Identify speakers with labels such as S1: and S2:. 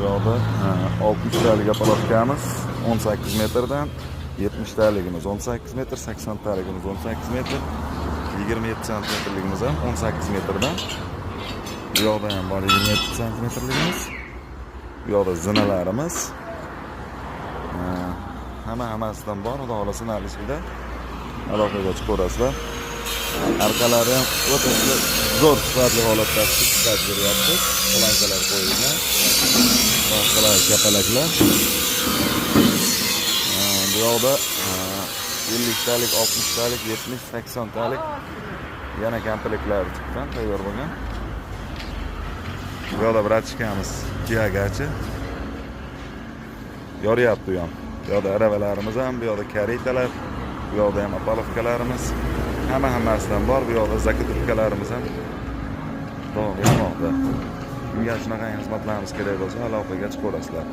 S1: Bu yoqda 60 talik опалубка miz 18 metrdan, 70 taligimiz 18 metr, 80 taligimiz 18 metr, 27 santimetrligimiz ham 18 metrdan. Bu yoqda ham bor 27 santimetrligimiz. Bu yoqda zinalarimiz. Hamma hammasidan bor. Xudo xohlasa, наличка da aloqaga chiqaverasizlar. Arkalari ham o'ta zo'r, sifatli holatda chiqarib beryapmiz. Планка lar qo'yilgan. Boshqalar, kapalaklar. Bu yoqda 50 talik, 60 talik, 70, 80 talik yana komplektlar chiqqan, tayyor bo'lgan. Bu yoqda братишка miz Tiagachi. Yoryapti u ham. Bu yoqda aravalarimiz ham, bu yoqda карета lar, bu yoqda ham опалубка larimiz. Hamma hammasidan bor. Bu yoqda закидка larimiz ham davom etmoqda. Kimga shunaqa xizmatlarimiz kerak bo'lsa, aloqaga chiqaverasizlar.